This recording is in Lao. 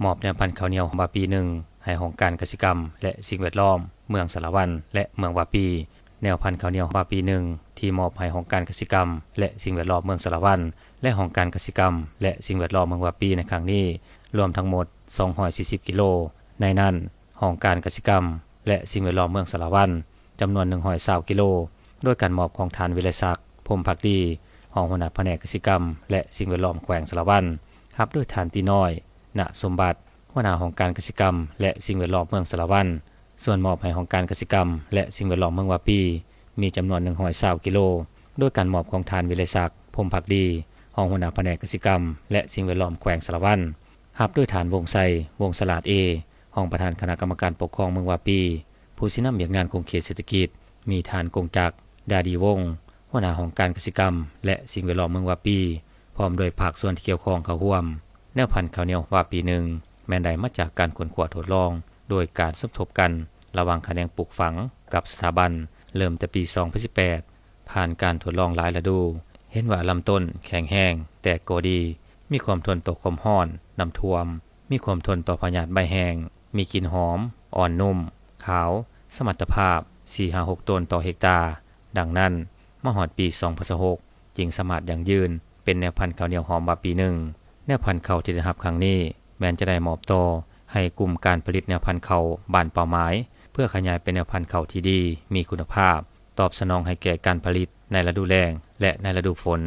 ມອບແນວພັນເຂົ້າໜຽວວາປີໜຶ່ງ ໃຫ້ຫ້ອງການກະສິກຳ ແລະ ສິ່ງແວດລ້ອມ ເມືອງສາລະວັນ ແລະ ເມືອງວາປີ. ແນວພັນເຂົ້າໜຽວວາປີໜຶ່ງ ທີ່ມອບໃຫ້ຫ້ອງການກະສິກຳ ແລະ ສິ່ງແວດລ້ອມເມືອງສາລະວັນ ແລະ ຫ້ອງການກະສິກຳ ແລະ ສິ່ງແວດລ້ອມເມືອງວາປີໃນຄັ້ງນີ້ ລວມທັງໝົດ ສອງຮ້ອຍສີ່ສິບກິໂລ. ໃນນັ້ນ ຫ້ອງການກະສິກຳ ແລະ ສິ່ງແວດລ້ອມເມືອງສາລະວັນ ຈຳນວນໜຶ່ງຮ້ອຍຊາວກິໂລ ໂດຍການມອບຂອງທ່ານ ວິໄລສັກ ພົມພັກດີ ຮອງຫົວໜ້າພະແນກກະສິກຳ ແລະ ສິ່ງແວດລ້ອມແຂວງສາລະວັນ, ຮັບໂດຍທ່ານ ຕີນ້ອຍ ນະສົມບັດ ຫົວໜ້າຫ້ອງການກະສິກຳ ແລະ ສິ່ງແວດລ້ອມເມືອງສາລະວັນ. ສ່ວນມອບໃຫ້ຫ້ອງການກະສິກຳ ແລະ ສິ່ງແວດລ້ອມເມືອງວາປີ ມີຈຳນວນໜຶ່ງຮ້ອຍຊາວກິໂລ ໂດຍການມອບຂອງທ່ານ ວິໄລສັກ ພົມພັກດີ ຮອງຫົວໜ້າພະແນກກະສິກຳ ແລະ ສິ່ງແວດລ້ອມແຂວງສາລະວັນ, ຮັບໂດຍທ່ານ ວົງໄຊ ວົງສະຫຼາດເອ ຮອງປະທານຄະນະກຳມະການປົກຄອງເມືອງວາປີ, ຜູ້ຊີ້ນຳວຽກງານຂົງເຂດເສດຖະກິດ, ມີທ່ານ ກົງຈັກ ດາດີວົງ ຫົວໜ້າຫ້ອງການກະສິກຳ ແລະ ສິ່ງແວດລ້ອມເມືອງວາປີ ພ້ອມດ້ວຍພາກສ່ວນທີ່ກ່ຽວຂ້ອງເຂົ້າຮ່ວມ. ແນວພັນເຂົ້າໜຽວວາປີໜຶ່ງ ແມ່ນໄດ້ມາຈາກການຄົ້ນຄວ້າທົດລອງ ໂດຍການສົມທົບກັນລະຫວ່າງຂະແໜງປູກຝັງກັບສະຖາບັນ ເລີ່ມແຕ່ປີສອງພັນສິບແປດ ຜ່ານການທົດລອງຫຼາຍລະດູ ເຫັນວ່າລຳຕົ້ນແຂງແຮງ, ແຕກກໍດີ, ມີຄວາມທົນຕໍ່ຄວາມຮ້ອນ, ນ້ຳຖ້ວມ, ມີຄວາມທົນຕໍ່ພະຍາດໃບແຫ້ງ, ມີກິ່ນຫອມ, ອ່ອນນຸ້ມ, ຂາວ, ສະມັດຕະພາບ ສີ່ຫາຫົກໂຕນຕໍ່ເຮັກຕາ. ດັ່ງນັ້ນ, ມາຮອດປີສອງພັນຊາວຫົກ ຈຶ່ງສາມາດຢັ້ງຢືນເປັນແນວພັນເຂົ້າໜຽວຫອມວາປີໜຶ່ງ. ແນວພັນເຂົ້າທີ່ໄດ້ຮັບຄັ້ງນີ້ ແມ່ນຈະໄດ້ມອບຕໍ່ໃຫ້ກຸ່ມການຜະລິດແນວພັນເຂົ້າບ້ານເປົ້າໝາຍ ເພື່ອຂະຫຍາຍເປັນແນວພັນເຂົ້າທີ່ດີ, ມີຄຸນນະພາບ, ຕອບສະໜອງໃຫ້ແກ່ການຜະລິດໃນລະດູແລ້ງ ແລະ ໃນລະດູຝົນ.